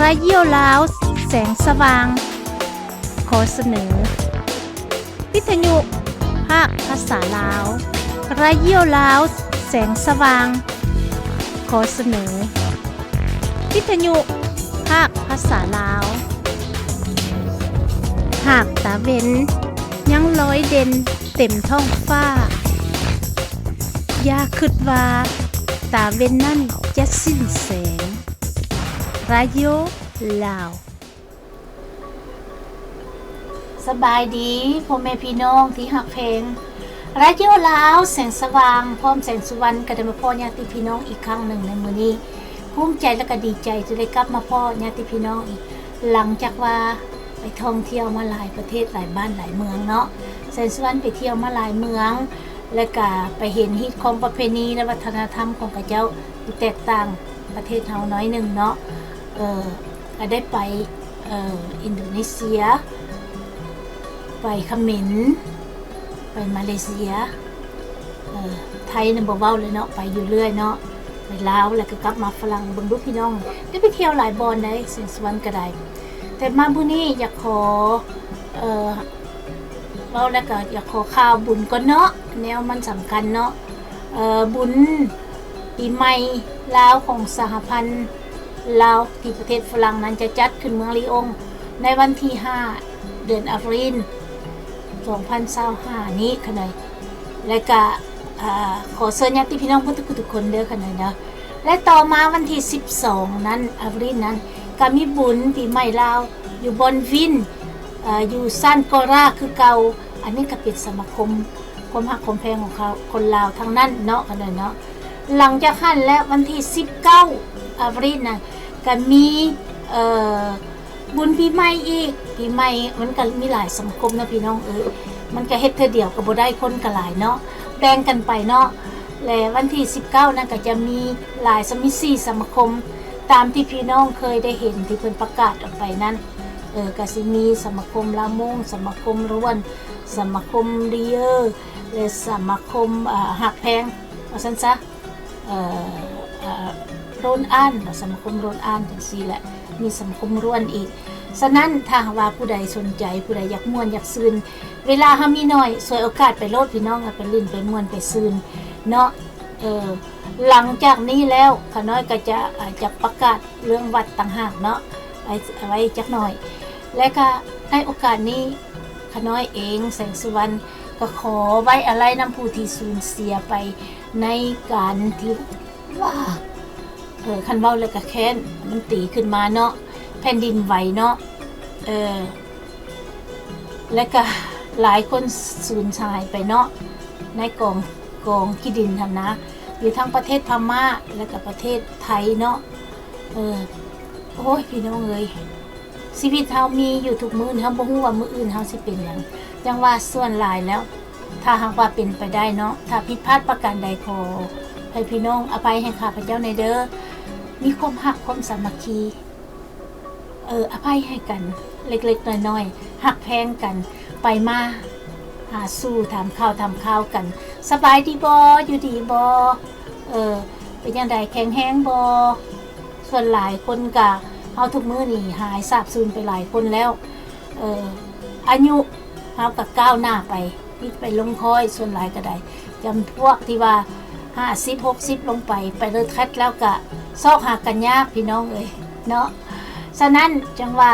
ຣາດິໂອລາວ ແສງສະຫວ່າງ ຂໍສະເໜີ. ວິທະຍຸພາກພາສາລາວ ຣາດິໂອລາວ ແສງສະຫວ່າງ ຂໍສະເໜີ. ວິທະຍຸພາກພາສາລາວ ຫາກຕາເວັນຍັງລອຍເດັ່ນເຕັມທ້ອງຟ້າ, ຢ່າຄິດວ່າຕາເວັນນັ້ນຈະສິ້ນແສງ. ຣາດິໂອລາວ. ສະບາຍດີພໍ່ແມ່ພີ່ນ້ອງທີ່ຮັກແພງ. ຣາດິໂອລາວ ແສງສະຫວ່າງ ພ້ອມແສງສຸວັນ ກໍໄດ້ມາພໍ້ຍາດຕິພີ່ນ້ອງອີກຄັ້ງໜຶ່ງໃນມື້ນີ້. ພູມໃຈ ແລະ ກໍດີໃຈທີ່ໄດ້ກັບມາພໍ້ຍາດຕິພີ່ນ້ອງອີກ ຫຼັງຈາກວ່າໄປທ່ອງທ່ຽວມາຫຼາຍປະເທດ, ຫຼາຍບ້ານ, ຫຼາຍເມືອງເນາະ. ແສງສຸວັນໄປທ່ຽວມາຫຼາຍເມືອງ ແລະ ກໍໄປເຫັນຮີດຄອງປະເພນີ ແລະ ວັດທະນະທຳຂອງເຂົາເຈົ້າທີ່ແຕກຕ່າງປະເທດເຮົາໜ້ອຍໜຶ່ງເນາະ. ເອີ ກໍໄດ້ໄປ ເອີ ອິນໂດເນເຊຍ, ໄປຂະເໝນ, ໄປມາເລເຊຍ, ເອີ ໄທນະບໍ່ເວົ້າເລີຍເນາະ, ໄປຢູ່ເລື້ອຍເນາະ, ໄປລາວ ແລ້ວກໍກັບມາຝຣັ່ງ. ເບິ່ງດູພີ່ນ້ອງ, ໄດ້ໄປທ່ຽວຫຼາຍບ່ອນໃດ໋ ແສງສຸວັນກໍໄດ້. ແຕ່ມາມື້ນີ້ຢາກຂໍ ເອີ ເວົ້າແລ້ວກໍຢາກຂໍຂ່າວບຸນກ່ອນເນາະ, ແນວມັນສຳຄັນເນາະ. ເອີ ບຸນປີໃໝ່ລາວຂອງສະຫະພັນລາວທີ່ປະເທດຝຣັ່ງນັ້ນ ຈະຈັດຂຶ້ນເມືອງລີອົງໃນວັນທີຫ້າ ເດືອນອາບຣິນ ສອງພັນຊາວຫ້ານີ້ຂະໜ້ອຍ. ແລະກະ ເອີ ຂໍເຊີນຍາດຕິພີ່ນ້ອງເບິດທຸກຜູ້ທຸກຄົນເດີຂະໜ້ອຍເດີ. ແລະຕໍ່ມາວັນທີສິບສອງນັ້ນ ອາບຣິນນັ້ນ ກະມີບຸນປີໃໝ່ລາວຢູ່ບ່ອນວິນ ເອີ ຢູ່ຊານກໍຣາຄືເກົ່າ. ອັນນີ້ກະເປັນສະມາຄົມ ຄວາມຮັກຄວາມແພງຂອງເຂົາ ຄົນລາວທັງນັ້ນເນາະ ຂະໜ້ອຍເນາະ. ຫຼັງຈາກຫັ້ນແລ້ວ ວັນທີສິບເກົ້າ ອາບຣິນນະ ກະມີ ເອີ ບຸນປີໃໝ່ອີກ. ປີໃໝ່ມັນກະມີຫຼາຍສະມາຄົມເນາະພີ່ນ້ອງເອີຍ, ມັນກະເຮັດເທື່ອດຽວກະບໍ່ໄດ້ ຄົນກະຫຼາຍເນາະ, ແບ່ງກັນໄປເນາະ. ແລະວັນທີສິບເກົ້ານັ້ນກະຈະມີຫຼາຍ ມີສີ່ສະມາຄົມ ຕາມທີ່ພີ່ນ້ອງເຄີຍໄດ້ເຫັນທີ່ເພິ່ນປະກາດອອກໄປນັ້ນ. ເອີ ກະຊິມີສະມາຄົມລາວມົ້ງ, ສະມາຄົມລ້ວນ, ສະມາຄົມເລເຢີ ແລະ ສະມາຄົມ ເອີ ຮັກແພງ ວ່າຊັ້ນຊະ, ເອີ ເອີ ໂຣນອານ ສະມາຄົມໂຣນອານ ຈັ່ງຊີ້ແຫຼະ, ມີສະມາຄົມລ້ວນອີກ. ສະນັ້ນ ຖ້າຫາກວ່າຜູ້ໃດສົນໃຈ, ຜູ້ໃດຢາກມ່ວນຢາກຊື່ນ, ເວລາເຮົາມີໜ້ອຍ, ສວຍໂອກາດໄປໂລດພີ່ນ້ອງ, ໄປຫຼິ້ນໄປມ່ວນໄປຊື່ນເນາະ. ເອີ ຫຼັງຈາກນີ້ແລ້ວ ຂະນ້ອຍກໍຈະ ຈະປະກາດເລື່ອງວັດຕ່າງຫາກເນາະ, ໄວ້ ໄວ້ຈັກໜ້ອຍ. ແລະກະໃນໂອກາດນີ້ ຂະນ້ອຍເອງ ແສງສຸວັນ ກໍຂໍໄວ້ອາໄລນຳຜູ້ທີ່ສູນເສຍໄປໃນການທີ່ວ່າ ເອີ ຄັນເວົ້າແລ້ວກໍແຄ້ນ ມັນຕີຂຶ້ນມາເນາະ, ແຜ່ນດິນໄຫວເນາະ. ເອີ ແລະກະຫຼາຍຄົນສູນຫາຍໄປເນາະ ໃນກອງ ກອງຂີ້ດິນຫັ້ນນະ, ຢູ່ທັງປະເທດພະມ້າ ແລະກະປະເທດໄທເນາະ. ເອີ ໂອ້ຍ ພີ່ນ້ອງເອີຍ ຊີວິດເຮົາມີຢູ່ທຸກມື້ນີ້ ເຮົາບໍ່ຮູ້ວ່າມື້ອື່ນເຮົາຊິເປັນຫຍັງ. ຈັ່ງວ່າສ່ວນຫຼາຍແລ້ວ ຖ້າຫາກວ່າເປັນໄປໄດ້ເນາະ, ຖ້າຜິດພາດປະການໃດ ຂໍໃຫ້ພີ່ນ້ອງອະໄພໃຫ້ຂ້າພະເຈົ້າແດ່ເດີ. ມີຄວາມຮັກຄວາມສາມັກຄີ, ເອີ ອະໄພໃຫ້ກັນເລັກໆນ້ອຍໆ, ຮັກແພງກັນ, ໄປມາຫາສູ່ ຖາມຂ່າວຖາມຄາວກັນ, ສະບາຍດີບໍ່? ຢູ່ດີບໍ່? ເອີ ເປັນຈັ່ງໃດ? ແຂງແຮງບໍ່? ສ່ວນຫຼາຍຄົນກະ ເຮົາທຸກມື້ນີ້ຫາຍສາບສູນໄປຫຼາຍຄົນແລ້ວ. ເອີ ອາຍຸເຮົາກະກ້າວໜ້າໄປ, ມີແຕ່ໄປລົງຄ້ອຍ, ສ່ວນຫຼາຍກະໄດ້ ຈຳພວກທີ່ວ່າຫ້າສິບ ຫົກສິບລົງໄປ, ໄປເລີແທດແລ້ວກະຊອກຫາກັນຍາກ ພີ່ນ້ອງເອີຍເນາະ. ສະນັ້ນຈັ່ງວ່າ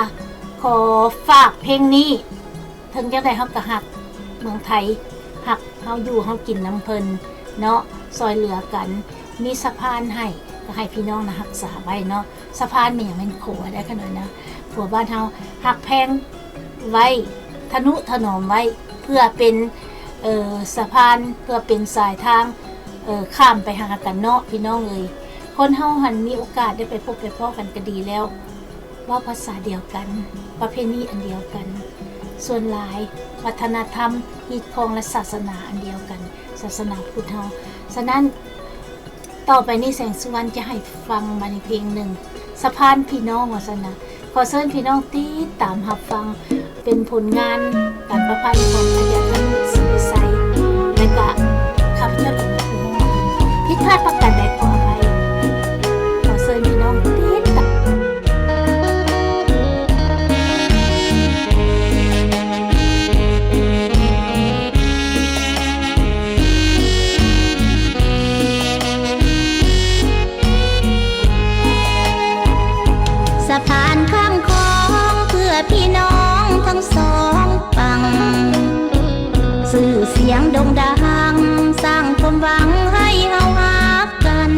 ຂໍຝາກເພງນີ້, ເຖິງຈັ່ງໃດເຮົາກະຮັກເມືອງໄທ, ຮັກເຮົາຢູ່ເຮົາກິນນຳເພິ່ນເນາະ, ຊ່ອຍເຫຼືອກັນ, ມີສະພານໃຫ້ ກະໃຫ້ພີ່ນ້ອງນະຮັກສາໄວ້ເນາະ. ສະພານແມ່ນຫຍັງ? ແມ່ນຂົວໄດ໋ຂະນ້ອຍນະ, ຂົວບ້ານເຮົາ. ຮັກແພງໄວ້, ທະນຸຖະໜອມໄວ້ ເພື່ອເປັນ ເອີ ສະພານ, ເພື່ອເປັນສາຍທາງ ເອີ ຂ້າມໄປຫາກັນເນາະ ພີ່ນ້ອງເອີຍ. ຄົນເຮົາຫັ້ນມີໂອກາດໄດ້ໄປພົບໄປພໍ້ກັນກະດີແລ້ວ. ເວົ້າພາສາດຽວກັນ, ປະເພນີອັນດຽວກັນ, ສ່ວນຫຼາຍວັດທະນະທຳ, ຮີດຄອງ ແລະ ສາສະໜາອັນດຽວກັນ, ສາສະໜາພຸດເຮົາ. ສະນັ້ນ ຕໍ່ໄປນີ້ແສງສຸວັນຈະໃຫ້ຟັງມາໃນເພງໜຶ່ງ ສະພານພີ່ນ້ອງ ວ່າຊັ້ນນະ. ຂໍເຊີນພີ່ນ້ອງຕິດຕາມຮັບຟັງ, ເປັນຜົນງານການປະພັນຂອງອາຈານທະນຸ ສີວິໄຊ ແລະກະຂ້າພະເຈົ້າເອງຜູ້ຮ້ອງ. ຜິດພາດປະການໃດຂໍອະໄພ. ຂໍເຊີນພີ່ນ້ອງຕິດຕາມ. ສຽງໂດ່ງດັງສ້າງຄວາມຫວັງໃຫ້ເຮົາຮັກກັນ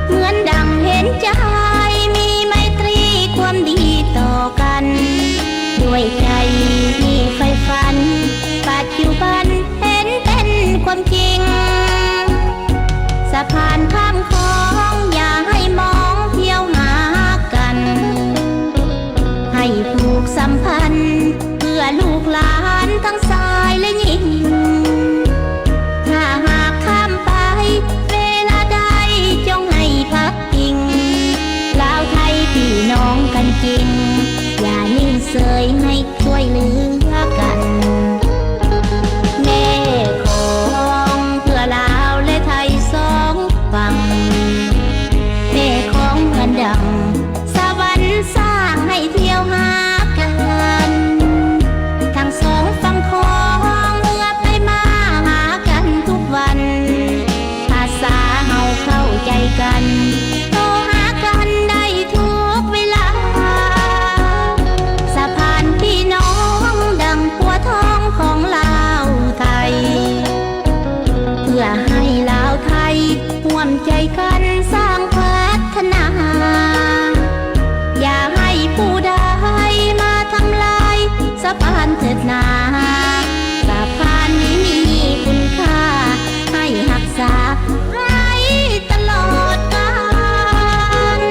ເໝືອນດັ່ງເຫັນໃຈມີໄມຕຣີຄວາມດີຕໍ່ກັນ ດ້ວຍໃຈທີ່ໃຝ່ຝັນ ປັດຈຸບັນເຫັນເປັນຄວາມຈິງ ສະພານຂ້າມຂອງຢ່າໃຫ້ມອງ ທ່ຽວຫາກັນ ໃຫ້ຜູກສຳພັນ ເພື່ອລູກຫຼານທັງຊາຍ ແລະ ຍິງ ຖ້າຫາກຂ້າມໄປເວລາໃດ ຈົ່ງໃຫ້ພັກພິງ ລາວໄທພີ່ນ້ອງກັນຈິງ ຢ່ານິ່ງເສີຍໃຫ້ຊ່ວຍເຫຼືອກັນ ແມ່ຂອງເພື່ອລາວ ແລະ ໄທສອງຝັ່ງ ແມ່ຂອງເໝືອນດັ່ງ ສະຫວັນສ້າງໃຫ້ທ່ຽວຫາກັນ ທັງສອງຝັ່ງຂອງເມືອໄປມາຫາກັນທຸກວັນ ພາສາເຮົາເຂົ້າໃຈກັນ ໂທຫາກັນໄດ້ທຸກເວລາ ສະພານພີ່ນ້ອງດັ່ງຂົວທອງຂອງລາວໄທ ເພື່ອໃຫ້ລາວໄທຮ່ວມໃຈກັນສ້າງພັດທະນາ ຢ່າໃຫ້ຜູ້ໃດມາທຳລາຍສະພານເທີດນາ ສະພານນີ້ມີຄຸນຄ່າ ໃຫ້ຮັກສາໄວ້ຕະຫຼອດການ.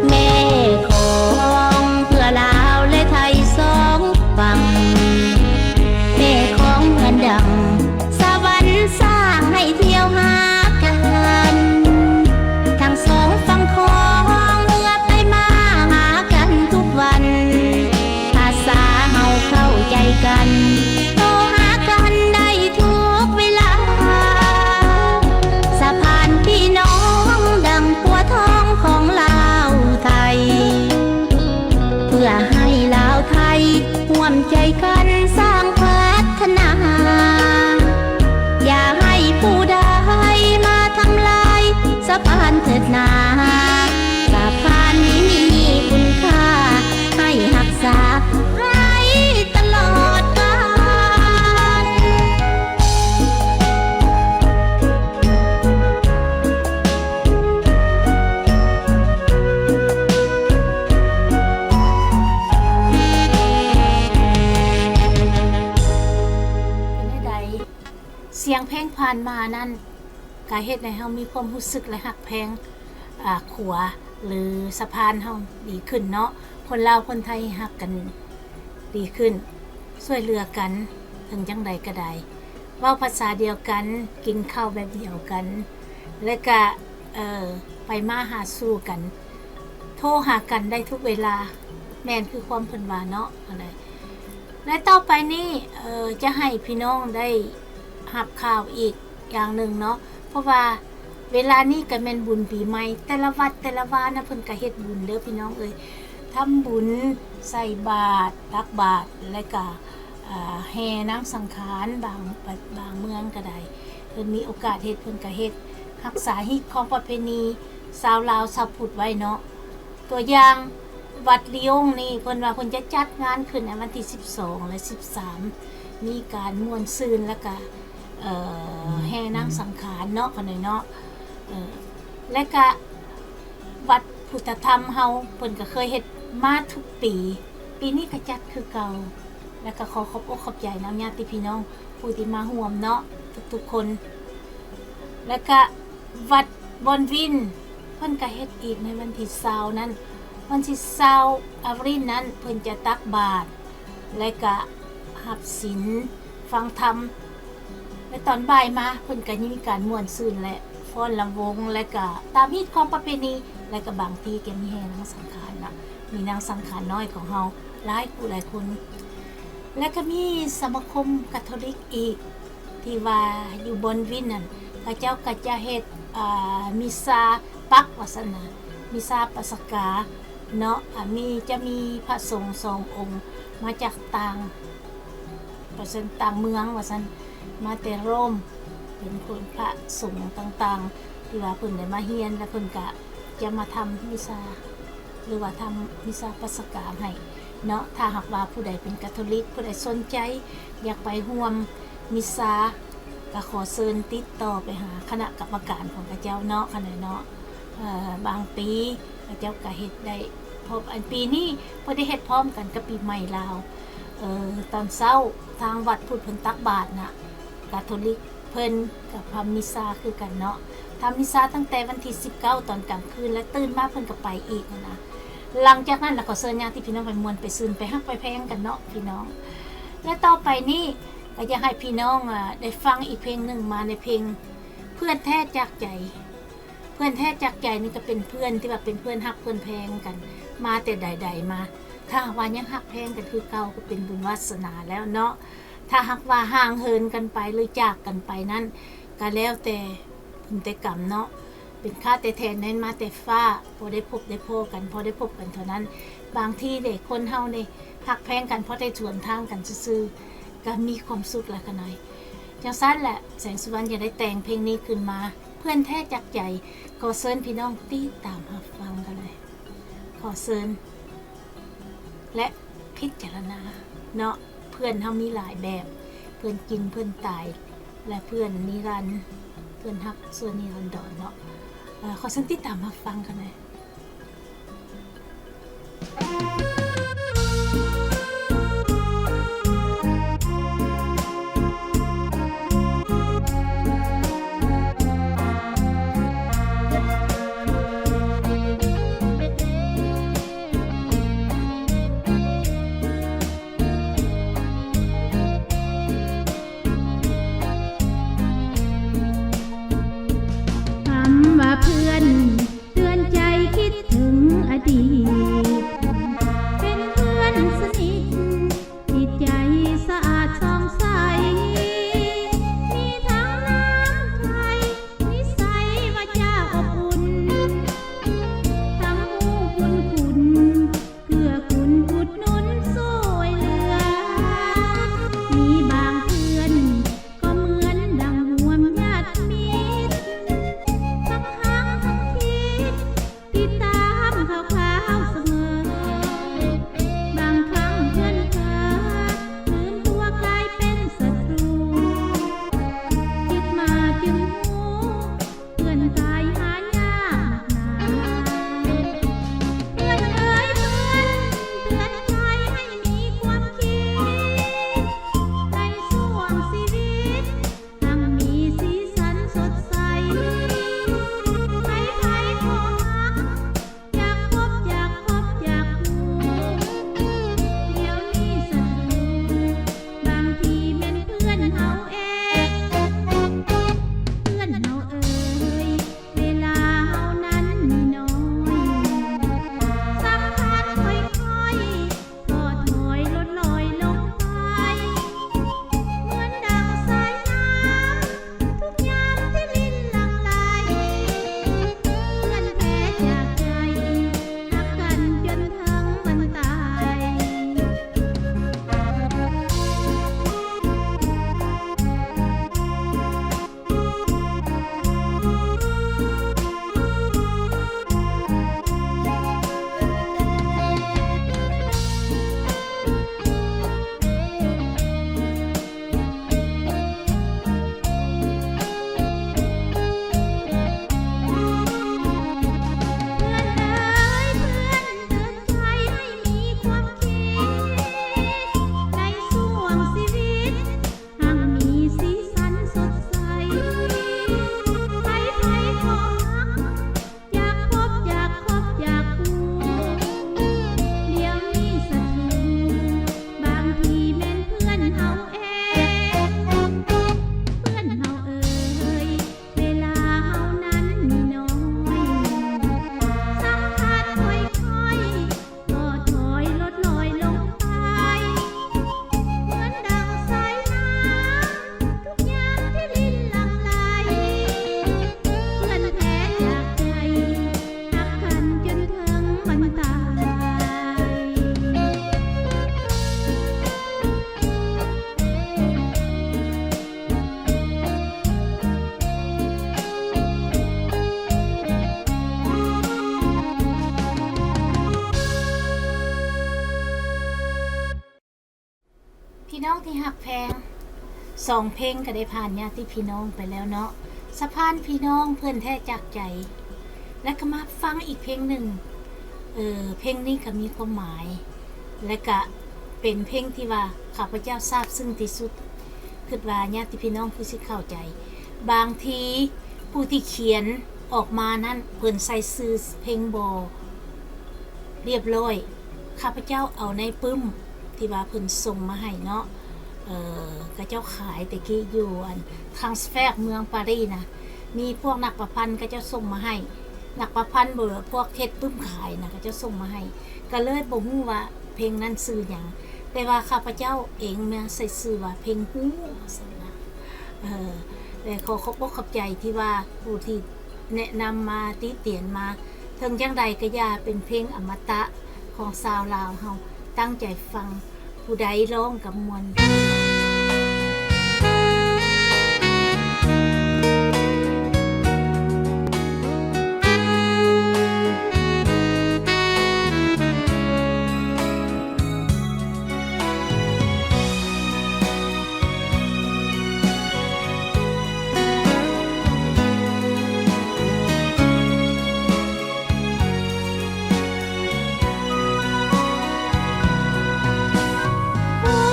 ແມ່ຂອງເພື່ອລາວ ແລະ ໄທສອງຝັ່ງ ແມ່ຂອງເໝືອນດັ່ງ ສະຫວັນສ້າງໃຫ້ທ່ຽວຫາກັນ ທັງສອງຝັ່ງຂອງເຮືອໄປມາຫາກັນທຸກວັນ ພາສາເຮົາເຂົ້າໃຈກັນ ໂທຫາກັນໄດ້ທຸກເວລາ ສະພານພີ່ນ້ອງດັ່ງຂົວທອງຂອງລາວໄທ ເພື່ອໃຫ້ລາວໄທຮ່ວມໃຈກັນສ້າງພັດທະນາ ຢ່າໃຫ້ຜູ້ໃດມາທຳລາຍສະພານເທີດນາ ສະພານນີ້ມີຄຸນຄ່າ ໃຫ້ຮັກສາໄວ້ຕະຫຼອດການ. ເປັນແນວໃດ? ສຽງເພງຜ່ານມານັ້ນ ກະເຮັດໃຫ້ເຮົາມີຄວາມຮູ້ສຶກ ແລະ ຮັກແພງ ອາ ຂົວ ຫຼື ສະພານເຮົາດີຂຶ້ນເນາະ. ຄົນລາວຄົນໄທຮັກກັນດີຂຶ້ນ ຊ່ວຍເຫຼືອກັນ ເຖິງຈັ່ງໃດກະໄດ້ ເວົ້າພາສາດຽວກັນ ກິນເຂົ້າແບບດຽວກັນ ແລະກະ ເອີ ໄປມາຫາສູ່ກັນ ໂທຫາກັນໄດ້ທຸກເວລາ ແມ່ນຄືຄວາມເພິ່ນວ່າເນາະ ອັນໃດ. ແລະ ຕໍ່ໄປນີ້ ເອີ ຈະໃຫ້ພີ່ນ້ອງໄດ້ຮັບຂ່າວອີກຢ່າງໜຶ່ງເນາະ ເພາະວ່າເວລານີ້ກະແມ່ນບຸນປີໃໝ່ ແຕ່ລະວັດແຕ່ລະວານະ ເພິ່ນກະເຮັດບຸນເດີພີ່ນ້ອງເອີຍ ທຳບຸນ ໃສ່ບາດ ຕັກບາດ ແລະກະ ອາ ແຫ່ນາງສັງຂານ ບາງ ບາງເມືອງກະໄດ້ ເພິ່ນມີໂອກາດເຮັດ ເພິ່ນກະເຮັດ ຮັກສາຮີດຄອງປະເພນີຊາວລາວຊາວພຸດໄວ້ເນາະ. ຕົວຢ່າງ ວັດລີຢງນີ້ ເພິ່ນວ່າເພິ່ນຈະຈັດງານຂຶ້ນໃນວັນທີສິບສອງ ແລະ ສິບສາມ ມີການມ່ວນຊື່ນ ແລະກະ ເອີ ແຫ່ນາງສັງຂານເນາະ ຂະນ້ອຍເນາະ ເອີ ແລະກະ ວັດພຸດທະທຳເຮົາ ເພິ່ນກະເຄີຍເຮັດມາທຸກປີ ປີນີ້ກະຈັດຄືເກົ່າ ແລະກະຂໍຂອບອົກຂອບໃຈນຳຍາດຕິພີ່ນ້ອງຜູ້ທີ່ມາຮ່ວມເນາະ ທຸກໆຄົນ ແລະກະ ວັດບອນວິນ ເພິ່ນກະເຮັດອີກໃນວັນທີຊາວນັ້ນ ວັນທີຊາວອາບຣິນນັ້ນ ເພິ່ນຈະຕັກບາດ ແລະກະຮັບສິນ ຟັງທຳ ແລະຕອນບ່າຍມາ ເພິ່ນກະຍັງມີການມ່ວນຊື່ນ ແລະຟ້ອນລຳວົງ ແລະກະຕາມຮີດຄອງປະເພນີ ແລະກະບາງທີ່ກະມີແຫ່ນາງສັງຂານນະ ມີນາງສັງຂານນ້ອຍຂອງເຮົາຫຼາຍຜູ້ຫຼາຍຄົນ ແລະກະມີສະມາຄົມກາໂທລິກອີກ ທີ່ວ່າຢູ່ບອນວິນນັ້ນ ເຂົາເຈົ້າກໍຈະເຮັດ ອ່າ ມິຊາປັກ ວ່າຊັ້ນນະ ມິຊາປັກສະກາເນາະ. ອ່າ ມີ ຈະມີພະສົງສອງອົງ ມາຈາກຕ່າງ ວ່າຊັ້ນ ຕ່າງເມືອງ ວ່າຊັ້ນ ມາແຕ່ໂຣມ ເປັນຄົນ ພະສົງຕ່າງໆ ທີ່ວ່າເພິ່ນໄດ້ມາຮຽນ ແລ້ວເພິ່ນກະຈະມາທຳມິຊາ ຫຼືວ່າທຳມິຊາປັກສະກາໃຫ້ເນາະ. ຖ້າຫາກວ່າຜູ້ໃດເປັນກາໂທລິກ ຜູ້ໃດສົນໃຈຢາກໄປຮ່ວມມິຊາ ກໍຂໍເຊີນຕິດຕໍ່ໄປຫາຄະນະກຳມະການຂອງເຂົາເຈົ້າເນາະ ຄະນະເນາະ. ເອີ ບາງປີເຂົາເຈົ້າກໍເຮັດໄດ້ ເພາະອັນປີນີ້ເພິ່ນໄດ້ເຮັດພ້ອມກັນກັບປີໃໝ່ລາວ ເອີ ຕອນເຊົ້າທາງວັດພຸດເພິ່ນຕັກບາດນະ ກາໂທລິກເພິ່ນກໍທຳມິຊາຄືກັນເນາະ. ທຳມິຊາຕັ້ງແຕ່ວັນທີສິບເກົ້າຕອນກາງຄືນ ແລະ ຕື່ນມາເພິ່ນກໍໄປອີກຫັ້ນນະ. ຫຼັງຈາກນັ້ນລະ ຂໍເຊີນຍາດຕິພີ່ນ້ອງໄປມ່ວນໄປຊື່ນ ໄປຮັກໄປແພງກັນເນາະພີ່ນ້ອງ. ແລະ ຕໍ່ໄປນີ້ກໍຢາກໃຫ້ພີ່ນ້ອງ ອາ ໄດ້ຟັງອີກເພງໜຶ່ງ ມາໃນເພງເພື່ອນແທ້ຈາກໃຈ. ເພື່ອນແທ້ຈາກໃຈນີ້ກໍເປັນເພື່ອນທີ່ວ່າເປັນເພື່ອນຮັກເພື່ອນແພງກັນມາແຕ່ໃດໆມາ. ຖ້າຫາກວ່າຍັງຮັກແພງກັນຄືເກົ່າ ກໍເປັນບຸນວາສະໜາແລ້ວເນາະ. ຖ້າຫາກວ່າຫ່າງເຫີນກັນໄປ ຫຼື ຈາກກັນໄປນັ້ນ ກໍແລ້ວແຕ່ບຸນແຕ່ກຳເນາະ. ເປັນຂ້າແຕ່ແທນແມ່ນມາແຕ່ຟ້າ ພໍໄດ້ພົບໄດ້ພໍ້ກັນ ພໍໄດ້ພົບກັນເທົ່ານັ້ນ. ບາງທີເດ ຄົນເຮົານີ້ຮັກແພງກັນ ພໍໄດ້ສວນທາງກັນຊື່ໆ ກໍມີຄວາມສຸກແລ້ວຂະນ້ອຍ. ຈັ່ງຊັ້ນແຫຼະ ແສງສຸວັນຈຶ່ງໄດ້ແຕ່ງເພງນີ້ຂຶ້ນມາ ເພື່ອນແທ້ຈາກໃຈ. ຂໍເຊີນພີ່ນ້ອງຕິດຕາມຮັບຟັງກັນເລີຍ. ຂໍເຊີນ ແລະ ພິຈາລະນາເນາະ. ເພື່ອນເຮົາມີຫຼາຍແບບ ເພື່ອນກິນ ເພື່ອນຕາຍ ແລະ ເພື່ອນນິລັນ ເພື່ອນຮັກຊົ່ວນິລັນດອນເນາະ. ເອີ ຂໍເຊີນຕິດຕາມຮັບຟັງກັນເລີຍ. ຄຳວ່າເພື່ອນເຕືອນໃຈ ພີ່ນ້ອງທີ່ຮັກແພງ, ສອງເພງກໍໄດ້ຜ່ານຍາດຕິພີ່ນ້ອງໄປແລ້ວເນາະ, ສະພານພີ່ນ້ອງເພື່ອນແທ້ຈາກໃຈ, ແລະກໍມາຟັງອີກເພງໜຶ່ງ. ເອີ ເພງນີ້ກໍມີຄວາມໝາຍ ແລະກະເປັນເພງທີ່ວ່າຂ້າພະເຈົ້າຊາບຊຶ້ງທີ່ສຸດ. ຄິດວ່າຍາດຕິພີ່ນ້ອງຄືຊິເຂົ້າໃຈ. ບາງທີຜູ້ທີ່ຂຽນອອກມານັ້ນ ເພິ່ນໃສ່ຊື່ເພງບໍ່ລຽບລ້ອຍ. ຂ້າພະເຈົ້າເອົາໃນປຶ້ມທີ່ວ່າເພິ່ນສົ່ງມາໃຫ້ເນາະ, ເອີ ເຂົາເຈົ້າຂາຍແຕ່ກີ້ຢູ່ອັນທຣານສແຟກເມືອງປາຣີນະ, ມີພວກນັກປະພັນເຂົາເຈົ້າສົ່ງມາໃຫ້. ນັກປະພັນ ຫຼື ພວກເຮັດປຶ້ມຂາຍນະ ເຂົາເຈົ້າສົ່ງມາໃຫ້, ກໍເລີຍບໍ່ຮູ້ວ່າເພງນັ້ນຊື່ຫຍັງ, ແຕ່ວ່າຂ້າພະເຈົ້າເອງມາໃສ່ຊື່ວ່າເພງຮູ້ ວ່າຊັ້ນນະ. ເອີ ແລະ ຂໍຂອບອົກຂອບໃຈທີ່ວ່າຜູ້ທີ່ແນະນຳມາ ຕິຕຽນມາ. ເຖິງຈັ່ງໃດກໍຢ່າ, ເປັນເພງອະມະຕະຂອງຊາວລາວເຮົາ. ຕັ້ງໃຈຟັງ, ຜູ້ໃດຮ້ອງກໍມ່ວນ. ຮູ້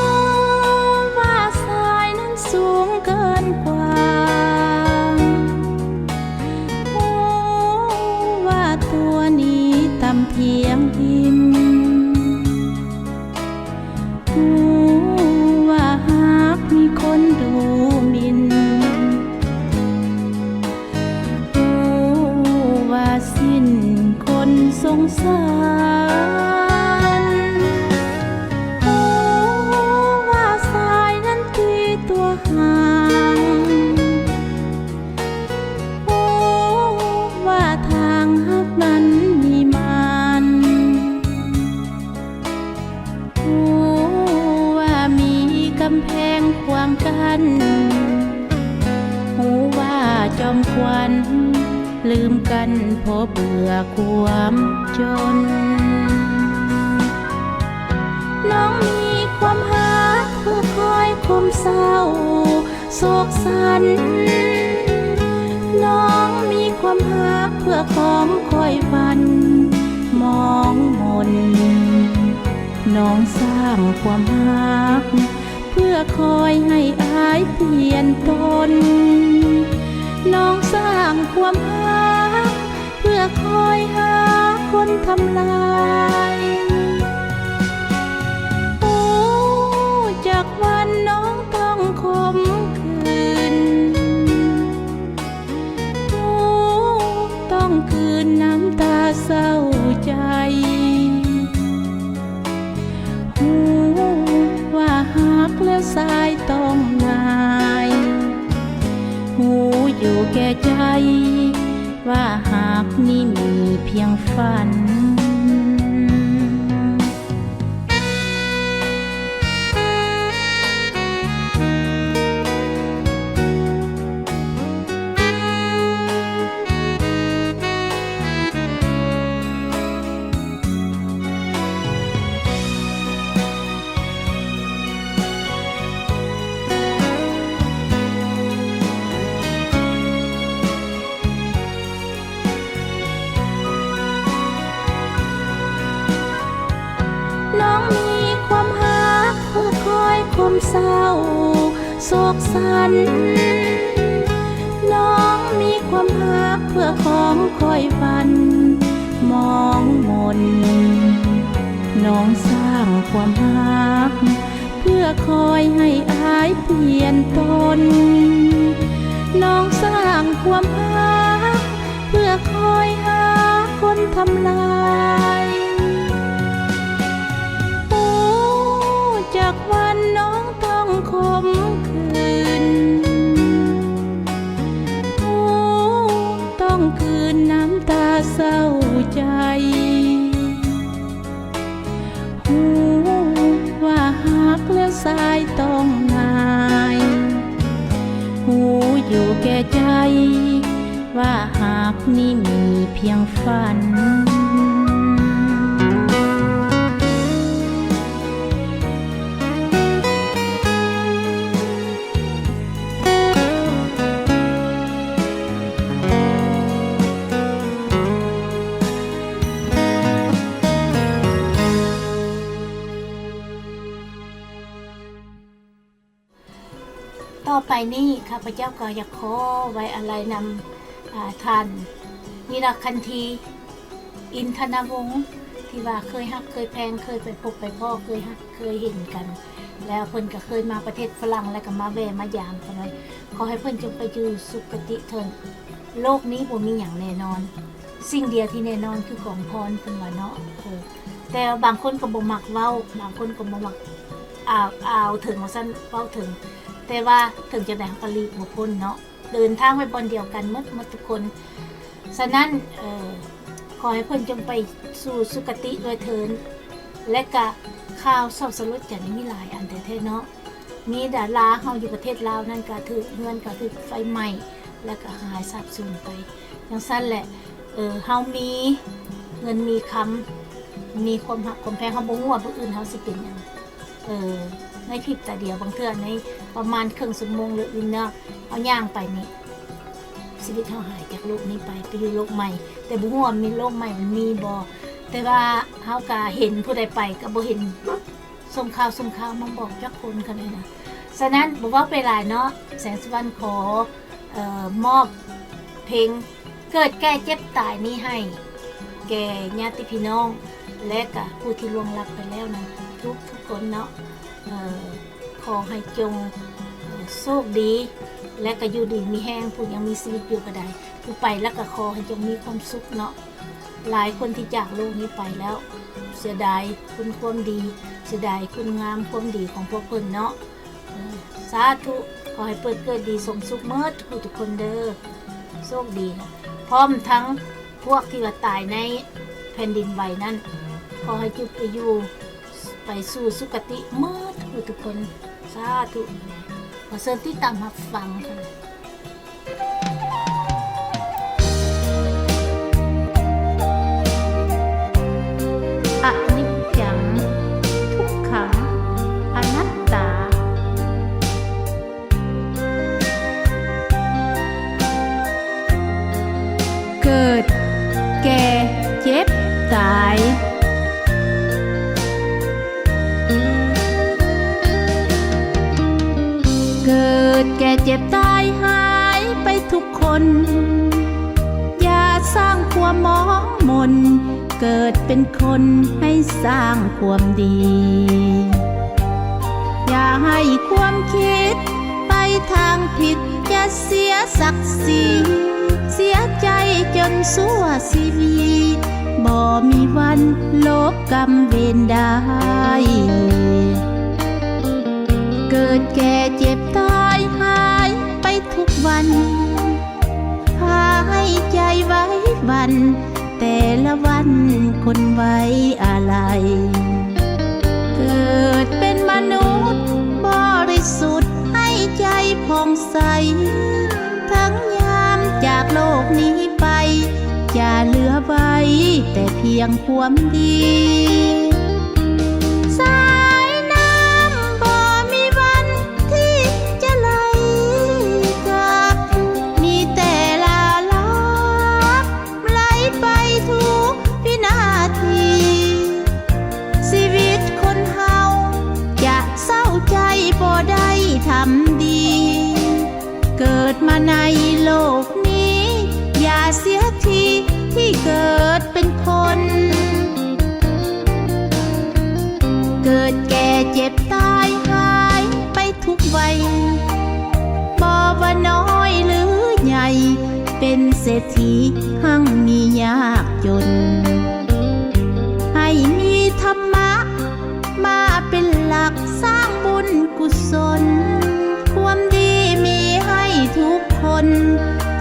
ວ່າຊາຍນັ້ນສູງເກີນກວ້າງ, ຮູ້ວ່າຕົວນີ້ຕ່ຳພຽງດິນ, ຮູ້ວ່າຫາກມີຄົນດູໝິ່ນ, ຮູ້ວ່າສິ້ນຄົນສົງສານ, ຮູ້ວ່າຊາຍນັ້ນຕີຕົວຫ່າງ, ຮູ້ວ່າທາງຮັກນັ້ນມີມານ, ຮູ້ວ່າມີກຳແພງຂວາງກັ້ນ, ຮູ້ວ່າຈອມຂວັນລືມກັນເພາະເບື່ອຄວາມຈົນ. ນ້ອງມີຄວາມຮັກເພື່ອຄອຍຄົມເສົ້າ ໂສກສັນ, ນ້ອງມີຄວາມຮັກເພື່ອຂອງຂ້ອຍວັນມອງມົນ, ນ້ອງສ້າງຄວາມຮັກເພື່ອຄອຍໃຫ້ອາຍປ່ຽນຕົນ, ນ້ອງສ້າງຄວາມຮັກ ເພື່ອຄອຍຫາຄົນທຳລາຍ. ຮູ້ຈັກວັນນ້ອງຕ້ອງຂົມຂືນ, ຮູ້ຕ້ອງກືນນ້ຳຕາເສົ້າໃຈ. ຮູ້ວ່າຮັກແລ້ວຊາຍຕ້ອງງ່າຍ, ຮູ້ຢູ່ແກ່ໃຈ ວ່າຮັກນີ້ມີພຽງຝັນ. ນ້ອງມີຄວາມຮັກເພື່ອຄອຍຄົມເສົ້າໂສກສັນ, ນ້ອງມີຄວາມຮັກເພື່ອຂອງຂ້ອຍວັນມອງມົນ, ນ້ອງສ້າງຄວາມຮັກ ເພື່ອຄອຍໃຫ້ອາຍປ່ຽນຕົນ, ນ້ອງສ້າງຄວາມຮັກ ເພື່ອຄອຍຫາຄົນທຳລາຍ. ຮູ້ຈັກວັນນ້ອງຕ້ອງຂົມຂືນ, ຮູ້ຕ້ອງກືນນ້ຳຕາເສົ້າໃຈ. ຮູ້ວ່າຮັກແລ້ວຊາຍຕ້ອງງ່າຍ, ຮູ້ຢູ່ແກ່ໃຈວ່າຮັກນີ້ມີພຽງຝັນ. ຕໍ່ໄປນີ້ ຂ້າພະເຈົ້າກໍຢາກຂໍໄວ້ອາໄລນຳ ອາ ທ່ານ ວິລະຄັນທີ ອິນທະນະວົງ ທີ່ວ່າເຄີຍຮັກເຄີຍແພງ ເຄີຍໄປພົບໄປພໍ້ ເຄີຍຮັກເຄີຍເຫັນກັນ ແລ້ວເພິ່ນກໍເຄີຍມາປະເທດຝຣັ່ງ ແລ້ວກໍມາແວ່ມາຢາມກັນໄວ້. ຂໍໃຫ້ເພິ່ນຈົ່ງໄປຢູ່ສຸຄະຕິເທີ້ນ. ໂລກນີ້ບໍ່ມີຫຍັງແນ່ນອນ, ສິ່ງດຽວທີ່ແນ່ນອນຄືກອງພອນ ເພິ່ນວ່າເນາະ. ເອີ ແຕ່ບາງຄົນກໍບໍ່ມັກເວົ້າ, ບາງຄົນກໍບໍ່ມັກ ອາ ອາວເຖິງວ່າຊັ້ນ ເວົ້າເຖິງ, ແຕ່ວ່າເຖິງຈັ່ງໃດເຮົາກໍຫຼີກບໍ່ພົ້ນເນາະ. ເດີນທາງໄປບ່ອນດຽວກັນໝົດ ໝົດທຸກຄົນ. ສະນັ້ນ ເອີ ຂໍໃຫ້ເພິ່ນຈົ່ງໄປສູ່ສຸຄະຕິດ້ວຍເທີ້ນ ແລະກະຂ່າວເສົ້າສະຫຼົດໃຈນີ້ມີຫຼາຍອັນແທ້ໆເນາະ. ມີດາລາເຮົາຢູ່ປະເທດລາວນັ້ນກະຖືກເຮືອນ ກະຖືກໄຟໄໝ້ ແລະກະຫາຍສາບສູນໄປ. ຈັ່ງຊັ້ນແຫຼະ ເອີ ເຮົາມີເງິນມີຄຳ ມີຄວາມຮັກຄວາມແພງ ເຮົາບໍ່ຮູ້ວ່າມື້ອື່ນເຮົາຊິເປັນຫຍັງ. ເອີ ໃນພິບຕາດຽວ ບາງເທື່ອໃນປະມານເຄິ່ງຊົ່ວໂມງ ຫຼື ອື່ນເນາະ ເຮົາຍ່າງໄປນີ້ ຊີວິດເຮົາຫາຍຈາກໂລກນີ້ໄປ ໄປຢູ່ໂລກໃໝ່ ແຕ່ບໍ່ຮູ້ວ່າມີໂລກໃໝ່ມັນມີບໍ່. ແຕ່ວ່າເຮົາກະເຫັນຜູ້ໃດໄປ ກະບໍ່ເຫັນສົ່ງຂ່າວ ສົ່ງຂ່າວມາບອກຈັກຄົນ ຄັນນັ້ນນະ. ສະນັ້ນບໍ່ເວົ້າໄປຫຼາຍເນາະ ແສງສຸວັນຂໍ ເອີ ມອບເພງ ເກີດແກ່ເຈັບຕາຍນີ້ໃຫ້ແກ່ຍາດຕິພີ່ນ້ອງ ແລະກະຜູ້ທີ່ລ່ວງລັບໄປແລ້ວນັ້ນທຸກໆຄົນເນາະ. ເອີ ຂໍໃຫ້ຈົ່ງ ເອີ ໂຊກດີ ແລະກະຢູ່ດີມີແຮງ ຜູ້ຍັງມີຊີວິດຢູ່ກະໄດ້ ຜູ້ໄປແລ້ວກະຂໍໃຫ້ຈົ່ງມີຄວາມສຸກເນາະ. ຫຼາຍຄົນທີ່ຈາກໂລກນີ້ໄປແລ້ວ ເສຍດາຍຄຸນຄວາມດີ ເສຍດາຍຄຸນງາມຄວາມດີຂອງພວກເພິ່ນເນາະ. ເອີ ສາທຸ ຂໍໃຫ້ເພິ່ນເກີດດີສົມສຸກໝົດທຸກຜູ້ທຸກຄົນເດີ ໂຊກດີ. ພ້ອມທັງພວກທີ່ວ່າຕາຍໃນແຜ່ນດິນໄຫວນັ້ນ ຂໍໃຫ້ຈຸດໄປຢູ່ ໄປສູ່ສຸຄະຕິໝົດທຸກຜູ້ທຸກຄົນ ສາທຸ. ຂໍເຊີນຕິດຕາມຮັບຟັງ. ອະນິດຈັງ ທຸກຂັງ ອະນັດຕາ. ເກີດ ແກ່ ເຈັບ ຕາຍ. ເກີດ ແກ່ ເຈັບ ຕາຍ ຫາຍໄປທຸກຄົນ ຢ່າສ້າງຄວາມໝອງມົນ ເກີດເປັນຄົນໃຫ້ສ້າງຄວາມດີ ຢ່າໃຫ້ຄວາມຄິດໄປທາງຜິດ ຢ່າເສຍສັກສີ ເສຍໃຈຈົນຊົ່ວຊີວິດ ບໍ່ມີວັນລົບກຳເວນໄດ້ ເກີດແກ່ເຈັບຕາຍຫາຍໄປທຸກວັນ ພາໃຫ້ໃຈໄຫວຫວັ່ນ ແຕ່ລະວັນຄົນໄວ້ອາໄລ ເກີດເປັນມະນຸດບໍລິສຸດ ໃຫ້ໃຈຜ່ອງໃສ ເຖິງຍາມຈາກໂລກນີ້ໄປ ຈະເຫຼືອໄວ້ແຕ່ພຽງຄວາມດີ ສາຍນ້ຳບໍ່ມີວັນທີ່ຈະໄຫຼກັບ ມີແຕ່ລະລັບ ໄຫຼໄປທຸກວິນາທີ ຊີວິດຄົນເຮົາຈະເສົ້າໃຈບໍ່ໄດ້ທຳດີ ເກີດມາໃນໂລກນີ້ ຢ່າເສຍທີທີ່ເກີດເປັນຄົນ ເກີດແກ່ເຈັບຕາຍຫາຍໄປ ທຸກໄວ ບໍ່ວ່ານ້ອຍຫຼືໃຫຍ່ ເປັນເສດຖີຮັ່ງມີຍາກຈົນ ໃຫ້ມີທຳມະມາເປັນຫຼັກ ສ້າງບຸນກຸສົນ ຄວາມດີມີໃຫ້ທຸກຄົນ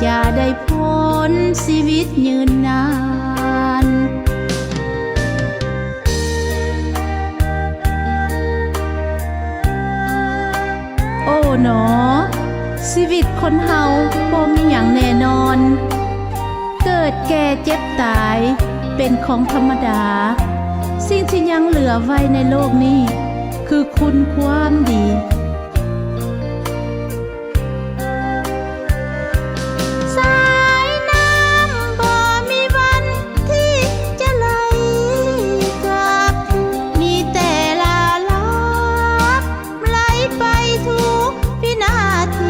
ຈະໄດ້ພົ້ນຊີວິດຍືນນານ. ໂອ້ໜໍ ຊີວິດຄົນເຮົາບໍ່ມີຫຍັງແນ່ນອນ ເກີດແກ່ເຈັບຕາຍເປັນຂອງທຳມະດາ ສິ່ງທີ່ຍັງເຫຼືອໄວ້ໃນໂລກນີ້ ຄືຄຸນຄວາມດີ. ສາຍນ້ຳບໍ່ມີວັນທີ່ຈະໄຫຼກັບ ມີແຕ່ລະລັບໄຫຼໄປທຸກວິນາທີ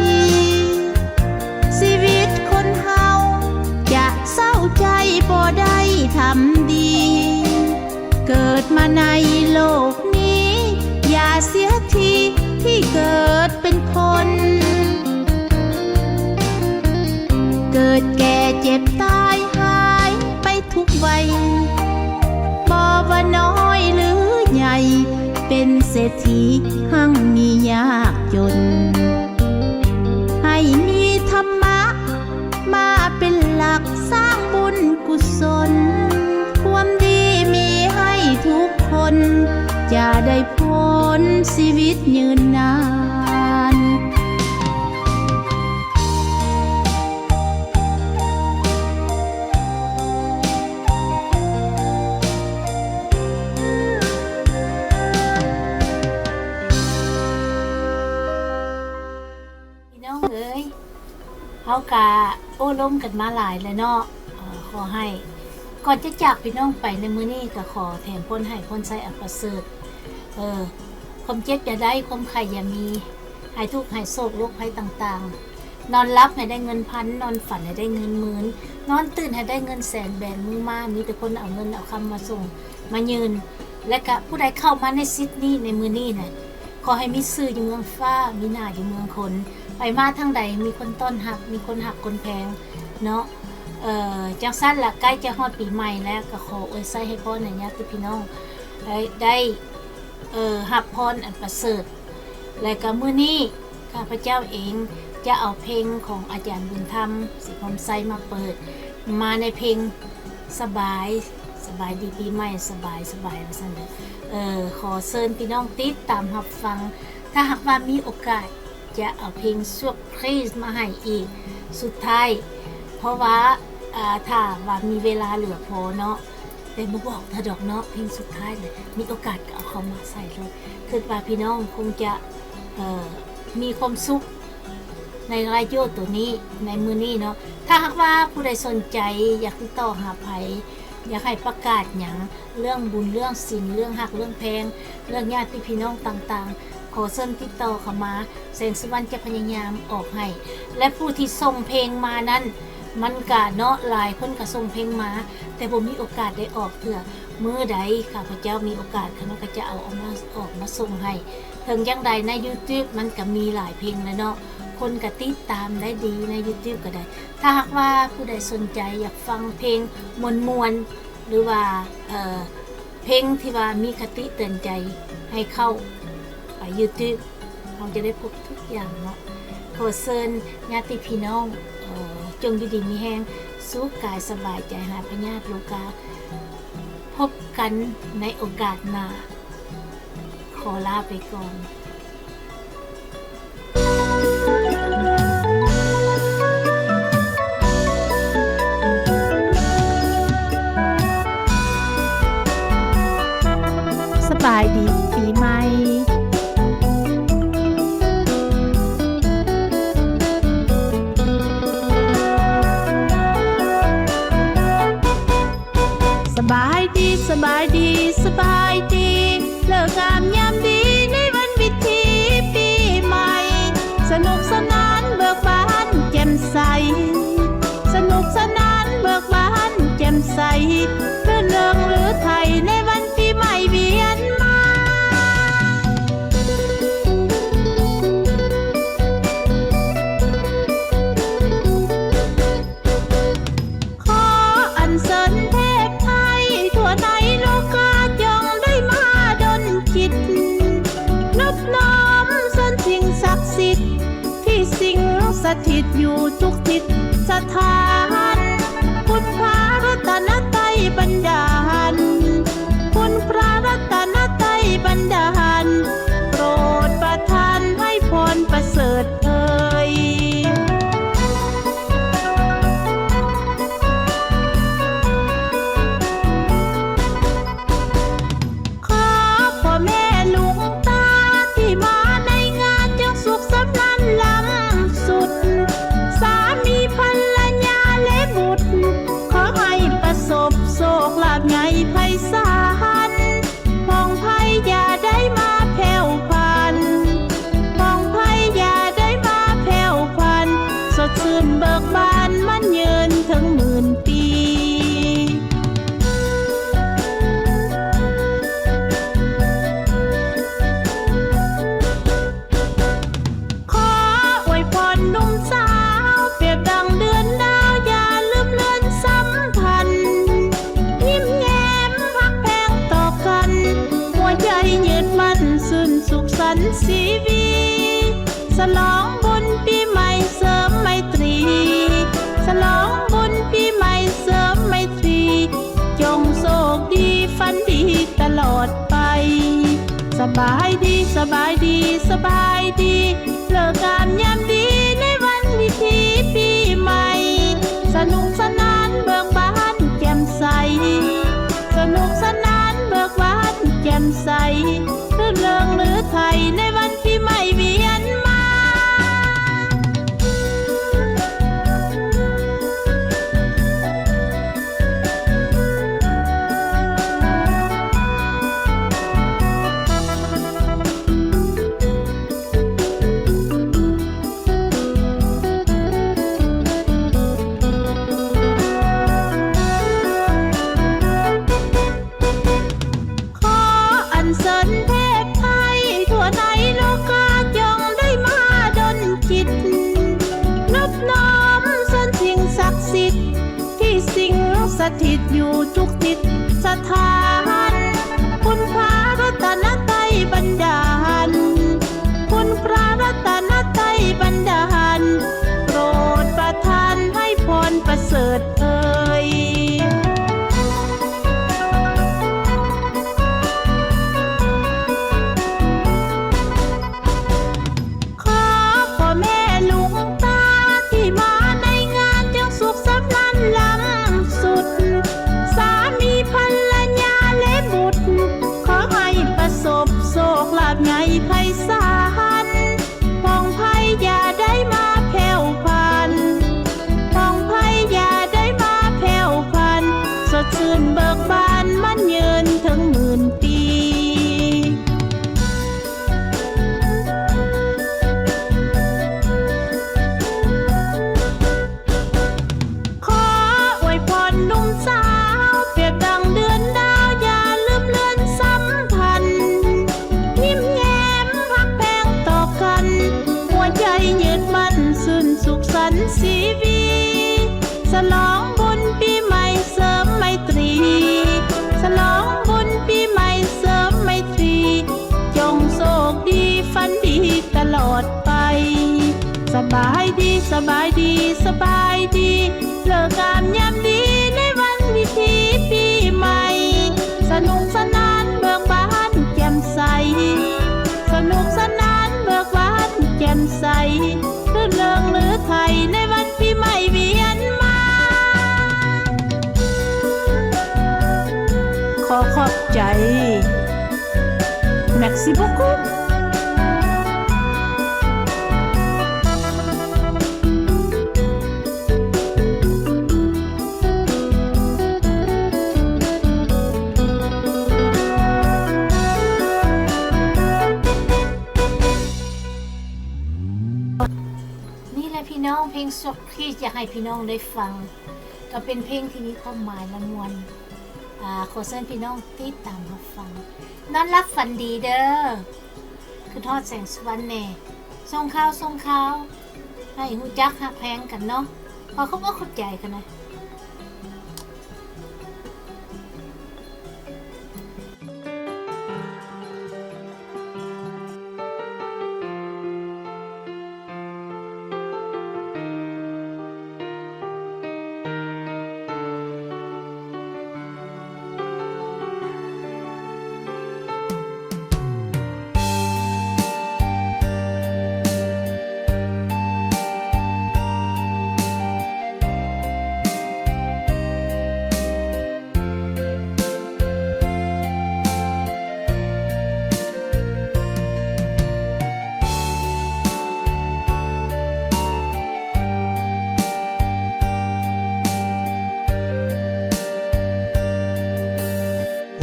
ເສດຖີຮັ່ງມີຍາກຈົນ ໃຫ້ມີທຳມະມາເປັນຫຼັກ ສ້າງບຸນກຸສົນ ຄວາມດີມີໃຫ້ທຸກຄົນ ຈະໄດ້ພົ້ນຊີວິດຍືນນານ. ພີ່ນ້ອງເອີຍ ເຮົາກະໂອ້ລົມກັນມາຫຼາຍແລ້ວເນາະ. ເອີ ຂໍໃຫ້ ກ່ອນຈະຈາກພີ່ນ້ອງໄປໃນມື້ນີ້ ກະຂໍແຖມພົນໃຫ້ພົນໄຊອັນປະເສີດ. ເອີ ຄວາມເຈັບຢ່າໄດ້ ຄວາມໄຂ້ຢ່າມີ ຫາຍທຸກຫາຍໂສກໂລກໄພຕ່າງໆ. ນອນຫຼັບໃຫ້ໄດ້ເງິນພັນ ນອນຝັນໃຫ້ໄດ້ເງິນໝື່ນ ນອນຕື່ນໃຫ້ໄດ້ເງິນແສນ. ແບມືມາ ມີແຕ່ຄົນເອົາເງິນເອົາຄຳມາສົ່ງມາຍື່ນ ແລະກະຜູ້ໃດເຂົ້າມາໃນສິດນີ້ໃນມື້ນີ້ນະ ຂໍໃຫ້ມີຊື່ຢູ່ເມືອງຟ້າ ມີໜ້າຢູ່ເມືອງຄົນ ໄປມາທາງໃດມີຄົນຕ້ອນຮັບ ມີຄົນຮັກຄົນແພງເນາະ. ເອີ ຈັ່ງຊັ້ນລະ ໃກ້ຈະຮອດປີໃໝ່ແລ້ວ ກະຂໍອວຍໄຊໃຫ້ພອນໃຫ້ຍາດຕິພີ່ນ້ອງໄດ້ ໄດ້ ເອີ ຮັບພອນອັນປະເສີດ. ແລະກະມື້ນີ້ ຂ້າພະເຈົ້າເອງຈະເອົາເພງຂອງອາຈານບຸນທຳ ສີພົມໄຊ ມາເປີດ ມາໃນເພງສະບາຍ ສະບາຍດີປີໃໝ່ ສະບາຍ ສະບາຍ ວ່າຊັ້ນເດີ. ເອີ ຂໍເຊີນພີ່ນ້ອງຕິດຕາມຮັບຟັງ ຖ້າຫາກວ່າມີໂອກາດຈະເອົາເພງເຊີບໄພຣສ໌ມາໃຫ້ອີກສຸດທ້າຍ ເພາະວ່າ ອາ ຖ້າວ່າມີເວລາເຫຼືອພໍເນາະ ແຕ່ບໍ່ບອກເທື່ອດອກເນາະ ເພງສຸດທ້າຍເລີຍ ມີໂອກາດກໍເອົາເຂົ້າມາໃສ່ໂລດ. ຄິດວ່າພີ່ນ້ອງຄົງຈະ ເອີ ມີຄວາມສຸກໃນລາຍໂຢໂຕນີ້ ໃນມື້ນີ້ເນາະ. ຖ້າຫາກວ່າຜູ້ໃດສົນໃຈ ຢາກຕິດຕໍ່ຫາໃຜ ຢາກໃຫ້ປະກາດຫຍັງ ເລື່ອງບຸນ ເລື່ອງສິນ ເລື່ອງຮັກ ເລື່ອງແພງ ເລື່ອງຍາດຕິພີ່ນ້ອງຕ່າງໆ ຂໍເຊີນຕິດຕໍ່ເຂົ້າມາ ແສງສຸວັນຈະພະຍາຍາມອອກໃຫ້ ແລະ ຜູ້ທີ່ສົ່ງເພງມານັ້ນ ມັນກະເນາະ ຫຼາຍຄົນກະສົ່ງເພງມາ ແຕ່ບໍ່ມີໂອກາດໄດ້ອອກເທື່ອ. ມື້ໃດຂ້າພະເຈົ້າມີໂອກາດ ຂ້ານ້ອຍກະຈະເອົາອອກມາ ອອກມາສົ່ງໃຫ້. ເຖິງຈັ່ງໃດໃນຢູທູບມັນກະມີຫຼາຍເພງແລ້ວເນາະ ຄົນກະຕິດຕາມໄດ້ດີໃນຢູທູບກະໄດ້. ຖ້າຫາກວ່າຜູ້ໃດສົນໃຈຢາກຟັງເພງມ່ວນໆ ຫຼືວ່າ ເອີ ເພງທີ່ວ່າມີຄະຕິເຕືອນໃຈ ໃຫ້ເຂົ້າໄປຢູທູບ ເຮົາຈະໄດ້ພົບທຸກຢ່າງເນາະ. ຂໍເຊີນຍາດຕິພີ່ນ້ອງ ເອີ ຈົ່ງຢູ່ດີມີແຮງ ສຸກກາຍສະບາຍໃຈ ຫາຍພະຍາດໂລກາ. ພົບກັນໃນໂອກາດໜ້າ. ຂໍລາໄປກ່ອນ. ສະບາຍດີປີໃໝ່. ສະບາຍດີ ສະບາຍດີ ສະບາຍດີ ເລີກງາມຍາມດີໃນວັນພິທີປີໃໝ່ ສະໜຸກສະໜານເບີກບານແຈ່ມໃສ ສະໜຸກສະໜານເບີກບານແຈ່ມໃສ ລື່ນເລີງລືໄທໃນວັນປີໃໝ່ວຽນມາ. ຂໍອັນເຊີນເທບໄທທົ່ວໃນໂລກາ ຈົ່ງໄດ້ມາດົນຈິດ ນົບນ້ອມເຊີນສິ່ງສັກສິດ ທີ່ສິງສະຖິດຢູ່ທຸກທິດສະຖານ ຄຸນພະລັດຕະນະໄຕບັນດານ ຄຸນພະລັດຕະນະໄຕບັນດານ ໂປດປະທານໃຫ້ພອນປະເສີດເອີຍ. ຂໍພໍ່ແມ່ລຸງຕາທີ່ມາໃນງານ ຈົ່ງສຸກສຳລານລ້ຳສຸດ ສາມີພັນລະຍາ ແລະ ບຸດ ຂໍໃຫ້ປະສົບໂຊກລາບໃຫຍ່ໄພສານ. ສະຫຼອງບຸນປີໃໝ່ເສີມໄມຕີ ສະຫຼອງບຸນປີໃໝ່ເສີມໄມຕີ ຈົ່ງໂຊກດີຝັນດີຕະຫຼອດໄປ. ສະບາຍດີ ສະບາຍດີ ສະບາຍດີ ເລີກງາມຍາມດີໃນວັນພິທີປີໃໝ່ ສະໜຸກສະໜານເບີກບານແຈ່ມໃສ ສະໜຸກສະໜານເບີກບານແຈ່ມໃສ ລື່ນເລີງລືໄທໃນວັນປີໃໝ່ວຽນມາ. ຂໍອັນເຊີນເທບໄທທົ່ວໃນໂລກາ ຈົ່ງໄດ້ມາດົນຈິດ ນົບນ້ອມເຊີນສິ່ງສັກສິດ ທີ່ສິງສະຖິດຢູ່ທຸກທິດສະຖານ ຄຸນພະລັດຕະນະໄຕບັນດານ ຄຸນພະລັດຕະນະໄຕບັນດານ ໂປດປະທານໃຫ້ພອນປະເສີດເອີຍ. ຂໍພໍ່ແມ່ລຸງຕາທີ່ມາໃນງານ ຈົ່ງສຸກສຳນານລ້ຳສຸດ ສາມີພັນລະຍາ ແລະບຸດ ຂໍໃຫ້ປະສົບໂຊກລາບໃຫຍ່ໄພສານ ພອງໄພຢ່າໄດ້ມາແຜ່ວພັນ ພອງໄພຢ່າໄດ້ມາແຜ່ວພັນ ສົດຊື່ນເບີກບານໝັ້ນຍືນເຖິງໝື່ນປີ. ຂໍອວຍພອນໜຸ່ມສາວ ປຽບດັ່ງເດືອນດາວ ຢ່າລືມເລືອນສຳພັນ ຍິ້ມແຍ້ມຮັກແພງຕໍ່ກັນ ຫົວໃຈຍືດໝັ້ນຊື່ນສຸກສັນຊີວີ ສະຫຼອງບຸນປີໃໝ່ເສີມໄມຕີ ສະຫຼອງບຸນປີໃໝ່ເສີມໄມຕີ ຈົ່ງໂຊກດີຝັນດີຕະຫຼອດໄປ. ສະບາຍດີ ສະບາຍດີ ສະບາຍດີ ເລີກງາມຍາມດີໃນວັນພິທີປີໃໝ່ ສະໜຸກສະໜານເບີກບານແຈ່ມໃສ ສະໜຸກສະໜານເບີກບານແຈ່ມໃສ ລື່ນເລີງລືໄທໃນວັນປີໃໝ່ວຽນມາ. ຂໍຂອບໃຈ. Merci beaucoup. ນີ້ແຫຼະພີ່ນ້ອງ ເພງສວກທີ່ຢາກໃຫ້ພີ່ນ້ອງໄດ້ຟັງ ກໍເປັນເພງທີ່ມີຄວາມໝາຍ ແລະ ມ່ວນ. ອາ ຂໍເຊີນພີ່ນ້ອງຕິດຕາມຮັບຟັງ. ນອນຫຼັບຝັນດີເດີ. ຄືທອດແສງສຸວັນແດ່ ສົ່ງຂ່າວ ສົ່ງຂ່າວ ໃຫ້ຮູ້ຈັກຮັກແພງກັນເນາະ. ຂໍຂອບອົກຂອບໃຈຂະໜາດ.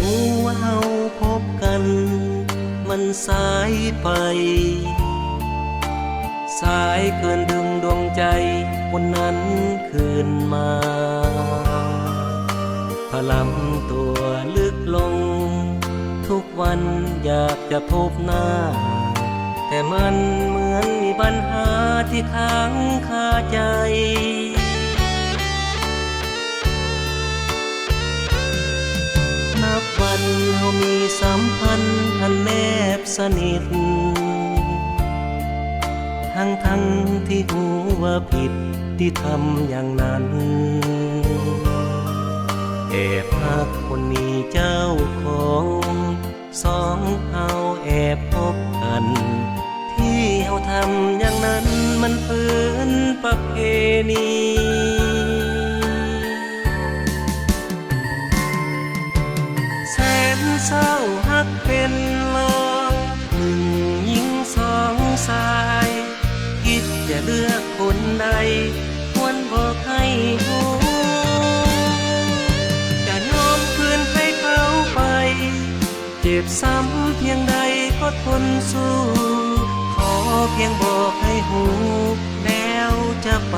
ຮູ້ວ່າເຮົາພົບກັນ ມັນສາຍໄປ ສາຍເກີນດຶງດວງໃຈຄົນນັ້ນຄືນມາ. ພະລຳຕົວເລິກລົງ ທຸກວັນຢາກຈະພົບໜ້າ ແຕ່ມັນເໝືອນມີບັນຫາທີ່ຄ້າງຄາໃຈ. ນັບວັນເຮົາມີສຳພັນອັນແນບສະໜິດ, ທັງທີ່ຮູ້ວ່າຜິດທີ່ທຳຢ່າງນັ້ນ ແອບຮັກຄົນໜີເຈົ້າຂອງ ສອງເຮົາແອບພົບກັນ ທີ່ເຮົາທຳຢ່າງນັ້ນມັນເປັນປະເພນີ ແສນເສົ້າຮັກເປັນລອງ ໜຶ່ງຍິງສອງຊາຍ ຄິດຈະເລືອກຄົນໃດ ຄວນບອກໃຫ້ຮູ້ ຈະຍອມຄືນໃຫ້ເຂົາໄປ ເຈັບຊ້ຳພຽງໃດກໍທົນສູ້ ຂໍພຽງບອກໃຫ້ຮູ້ ແລ້ວຈະໄປ.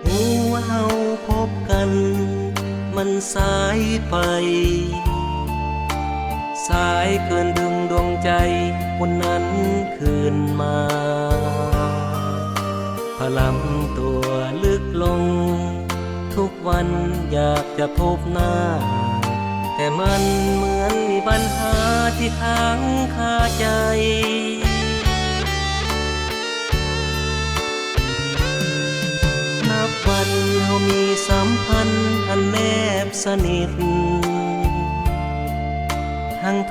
ຮູ້ວ່າເຮົາພົບກັນ ມັນສາຍໄປ ສາຍເກີນດຶງດວງໃຈຄົນນັ້ນຄືນມາ ພະລຳຕົວເລິກລົງ ທຸກວັນຢາກຈະພົບໜ້າ ແຕ່ມັນເໝືອນມີບັນຫາທີ່ຄ້າງຄາໃຈ. ນັບວັນເຮົາມີສຳພັນອັນແນບສະໜິດ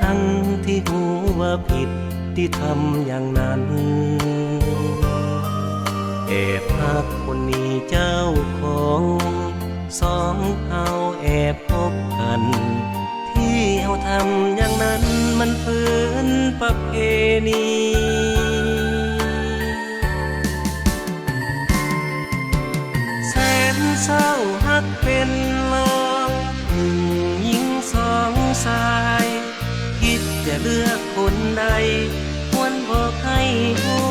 ທັງໆທີ່ຮູ້ວ່າຜິດທີ່ທຳຢ່າງນັ້ນ ແອບຮັກຄົນໜີເຈົ້າຂອງ ສອງເຮົາແອບພົບກັນ ທີ່ເຮົາທຳຢ່າງນັ້ນມັນເປັນປະເພນີ ແສນເສົ້າຮັກເປັນລອງ ໜຶ່ງຍິງສອງຊາຍ ຄິດຈະເລືອກຄົນໃດ ຄວນບອກໃຫ້ຮູ້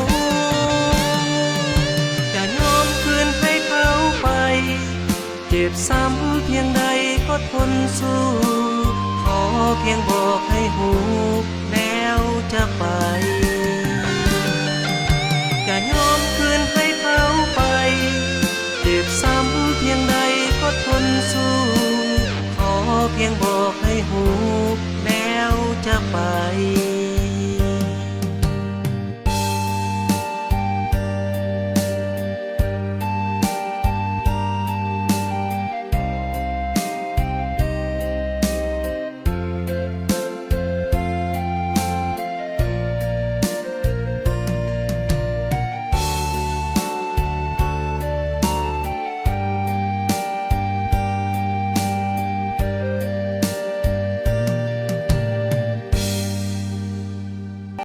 ຈະຍອມຄືນໃຫ້ເຂົາໄປ ເຈັບຊ້ຳພຽງໃດກໍທົນສູ້ ຂໍພຽງບອກໃຫ້ຮູ້ ແລ້ວຈະໄປ ຈະຍອມຄືນໃຫ້ເຂົາໄປ ເຈັບຊ້ຳພຽງໃດກໍທົນສູ້ ຂໍພຽງບອກໃຫ້ຮູ້ ແລ້ວຈະໄປ.